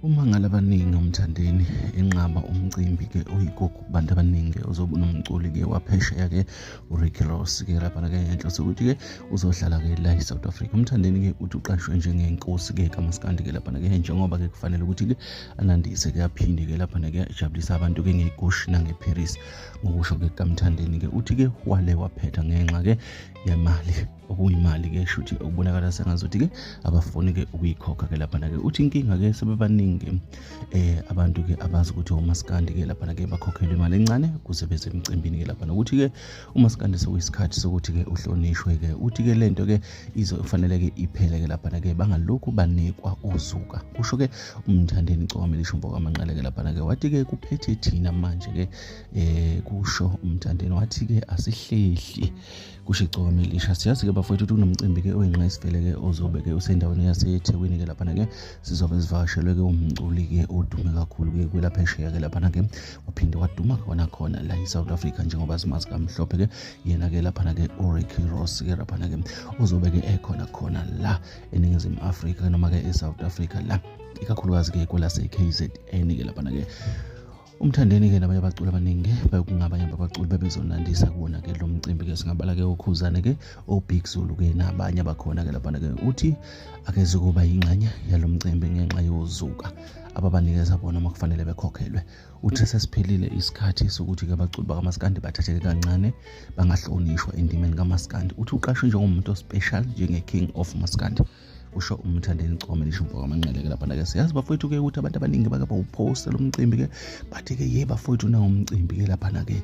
Umangala abaningi uMthandeni enqaba umcimbi-ke oyigugu kubantu abaningi ozobe unomculi-ke waphesheya-ke uRicky Ross-ke laphana-ke ngenhloso ukuthi-ke uzohlala-ke la e-South Africa. UMthandeni-ke uthi uqashwe njengenkosi-ke kaMaskandi-ke laphana-ke njengoba-ke kufanele ukuthi-ke anandise-ke aphinde-ke laphana-ke ajabulise abantu-ke ngeGush nangeParis. Ngokusho-ke kukaMthandeni-ke uthi-ke wale waphetha ngenxa-ke yemali, okuyimali-ke shuthi okubonakala sengazuthi-ke abafuni-ke ukuyikhokha-ke laphana-ke. Uthi inkinga-ke sebebaningi abantu-ke abazi ukuthi omaskandi-ke laphana-ke bakhokhelwe imali encane kuze beze emcimbini-ke laphana. Ukuthi-ke umaskandi sekuyisikhathi sokuthi-ke uhlonishwe-ke, uthi-ke lento-ke izofanele-ke iphele-ke laphana-ke, bangalokhu banikwa uzuka, kusho-ke uMthandeni Gcokama Mfokamanqele-ke laphana-ke. Wathi-ke kuphethe thina manje-ke, kusho uMthandeni, wathi-ke asihlehli, kusho iGcokama Elisha. Siyazi-ke bafowethu ukuthi kunomcimbi-ke oyingqayisivele-ke ozobe-ke usendaweni yaseThekwini-ke laphana-ke, sizobe sivakashelwe-ke umculi-ke odume kakhulu-ke kwelaphesheya-ke laphana-ke, waphinde waduma khona khona la e-South Africa njengoba simazi kamhlophe-ke yena-ke laphana-ke uRicky Ross-ke laphana-ke, ozobe-ke ekhona khona la eNingizimu Afrika noma-ke e-South Africa la, ikakhulukazi-ke kwelase-KZN-ke laphana-ke. UMthandeni-ke nabanye abaculi abaningi bekungabanye babaculi bebezonandisa kuwona-ke lo mcimbi-ke, singabala-ke uKhuzane-ke, oBig Zulu-ke nabanye abakhona-ke laphana-ke. Uthi akezukuba yingxenye yalo mcimbi ngenxa yozuka ababanikeza bona uma kufanele bekhokhelwe. Uthi sesiphelile isikhathi sokuthi-ke abaculi bakamaskandi bathatheke kancane, bangahlonishwa endimeni kamaskandi. Uthi uqashwe njengomuntu o-special njenge-King of Maskandi, kusho uMthandeni Gcokama Elisha Mfokamanqele-ke laphana-ke. Siyazi bafowethu-ke ukuthi abantu abaningi bake bawuphosta lo mcimbi-ke, bathi-ke ye bafowethu nawo umcimbi-ke laphana-ke,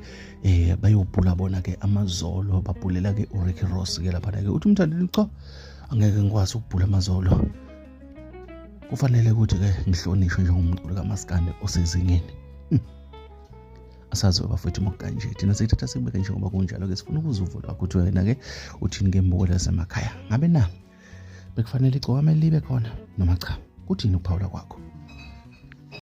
bayobhula bona-ke amazolo, babhulela-ke uRicky Ross-ke laphana-ke. Uthi uMthandeni cha, angeke ngikwazi ukubhula amazolo, kufanele ukuthi-ke ngihlonishwe njengomculi kamaskandi osezingeni. Asazi bafowethu mokanje, thina siyithatha sikubeke njengoba kunjalo-ke. Sifuna ukuza uvo lwakho ukuthi wena-ke uthini-ke mbukelo yasemakhaya, ngabe na bekufanele iGcokama libe khona noma cha? Kuthini ukuphawula kwakho?